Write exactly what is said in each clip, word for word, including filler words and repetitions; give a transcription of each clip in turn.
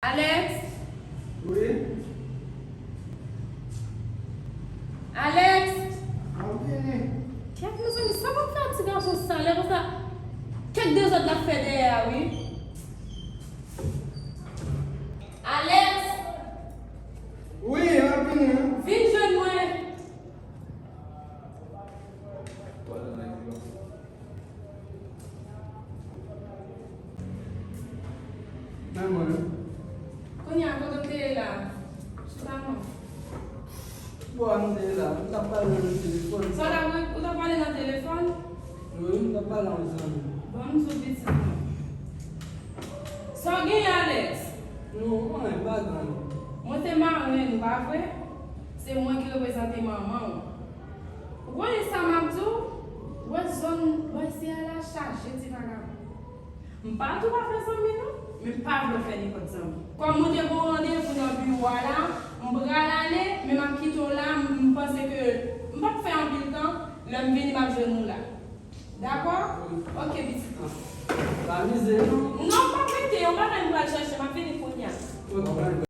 Alex? Wi? Alex? Mwen vini. Kèt, mezanmi, sa pou fè ti gason sa lè konsa? Kèt dezòd l ap fè dèyè a, wi. Alex! Wi, mwen vini. Vin jwenn mwen. Men mwen. Kounye a, kote w te ye la? Chita non. Bò a m te ye la, m t ap pale nan telefòn. Sa w t ap, ou t ap pale nan telefòn? Wi, m t ap pale ak yon zanmi. Bon, m sou pitit mwen. Sa w genyen, Alex? Non, anyen, pa gen anyen. Mwen se marenn ou, pa vre? Se mwen ki reprezante manman w. Ou konnen sa m ap di w? Wè zòn, wè syèl la chaje ti vagabon. M pa di w pa fè zanmi non, men m pa vle w fè nenpòt zanmi. Kòm mwen te gen yon randevou nan biwo a la, m pral ale, men m ap kite w la, m, m panse ke m p ap fè anpil tan, lè m vini m ap jwenn ou la. Dakò? Ok, pitit mwen. Pa mize non. Non, m p ap rete, yon bagay m pral chèche, m ap vini kounye a. Ok.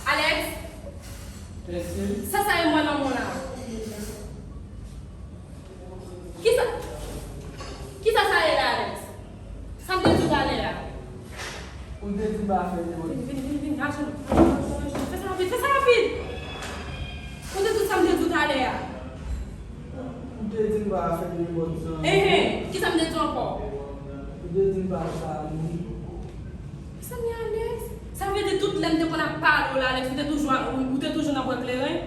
Alex? Sa sa ye mwen nan men w la? Kisa, kisa sa ye la, Alex? Sa m te di w talè a? Ou te di m pa fè nenpòt. Vini, vini, vini, vini, ajenou, ajenou, ajenou. Fè sa rapid, fè sa rapid! Ou te di sa m te di w talè a? Ou te di m pa fè nenpòt zanmi. Enhen, kisa m te di w ankò? Ou te di m pa fè zanmi. Zanmi Alex? Sa vle di tout lè m te konn ap pale w la, Alex, ou te toujou, ou, ou te toujou nan bwè kleren?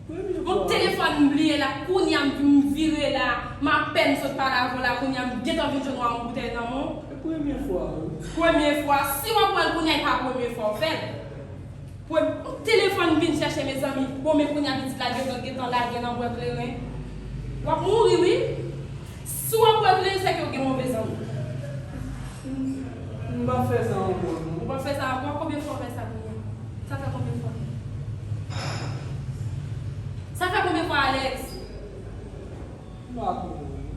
Premye fwa. Yon telefòn m bliye la, kounye a m vire la, m apèn sot pale avè w la, kounye a m gentan vin jwenn w ak yon boutèy nan men w. E premye fwa, wi. Premye fwa, si w ap pran l kounye a, e pa premye fwa w fè l. Premye, yon telefòn m vin chèche, mezanmi. Bon, men kounye a pitit la gentan, gentan lage nan bwè kleren. W ap mouri, wi. Si w ap bwè kleren, se ke w gen move zanmi. M p ap fè sa ankò, non. Ou p ap fè sa ankò? Konbyen fwa w fè sa kounye a? Sa fè konbyen fwa? Sa fè konbyen fwa, Alex? M pa konnen.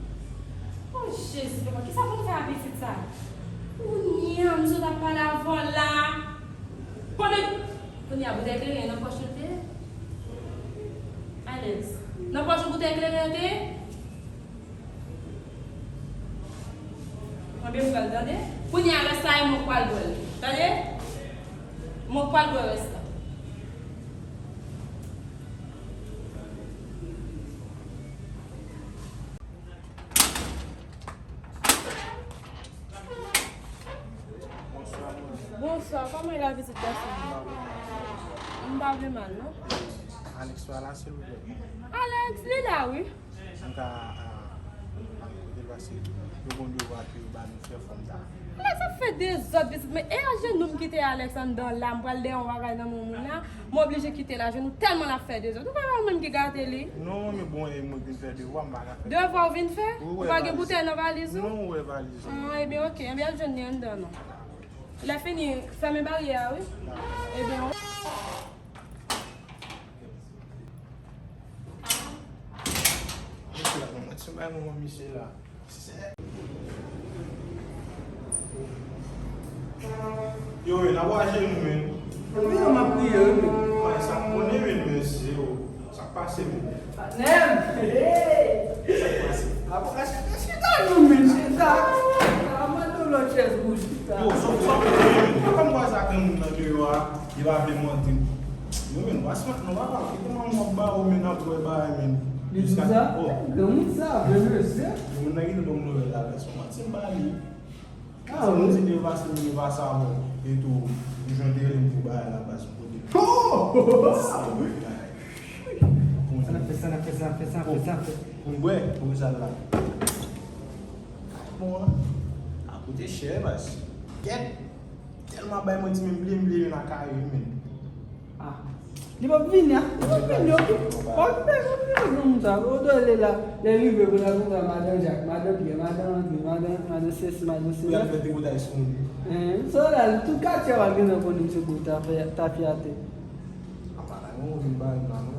O Jezi, papa, kisa pou m fè a pitit sa? Kounye a, m sot ap pale avè w la. Konnen, kounye a, boutèy kleren nan pòch ou te ye? Alex, nan pòch ou boutèy kleren an te ye? Anben m pral, tande. Kounye a, rès la, e mwen k pral bwè l. Tande? Mwen k pral bwè rès la. Bonswa, kòman e la, pitit gason? M pa vle mal, non. Alex pa la, silvouplè? Alex, li la, wi. M ka, ah, al kote l, paske yo gon devwa ke yo ba nou fè, fò m ta. Alex ap fè dezòd, pitit mwen. E ajenou m kite Alex anndan la, m pral dèyè yon bagay nan men moun la. M oblije kite l ajenou tèlman l ap fè dezòd. Ou kwè pa ou menm ki gate li? Non, men bon, e mwen vin fè devwa, m pa ka fè. Devwa w vin fè? Ou pa gen boutèy nan valiz ou? Non, ou wè valiz ou. Ah, ebyen, ok. Ebyen, al jwenn li anndan, non. Lè fini, fèmen baryè a, wi. Ebyen, Yo, men, n ap raje nou, men. Wi, m ap priye, wi, men. Mwen, sa m konnen, men, mesye, yo. Sa k pase, men? Patnè m! Hey! Sa k pase? Apre, chita, chita, non, men, chita. A, mande yon lòt chèz pou chita. Yo, sòf, sòf, men, pa konn kwaze ak yon moun nan deyò a, li pa vle monte. Yo, men, nou pa smart, non, papa. Kite manman w ba ou, men, n ap wè bagay, men. Li di sa? Oh. Granmoun sa, vre mesye. Moun nan ki te ban m nouvèl la, men, se yon manti m ba li. Ah, wi. Ti de pase, li pa sa bon. E tou, li jwenn teren pou bagay la, baz, kote. Oh! Ah, wi. Sa n ap fè, sa n ap fè, sa n ap fè, sa n ap fè, sa n ap fè. Pou m bwè, pou m sa la. Bon, a koute chè, baz. Kèt. Tèlman bay mwen di men bliye, bliye, men nan kare, men. Ah. Li p ap vini, ah. Li p ap vini, okipe, okipe, okipe granmoun sa. Ou dwe ale la. Lè rive, kounye a, kounye a, madan Jak, madan Pyè, madan Andre, madan, madan sesi, madan sela. Pou y al fè tripotay sou moun. Hein, sa la, tout katye a pral gentan konnen misye gwo tafya-, tafyate. Apa la, Bon, vin bay m la, non.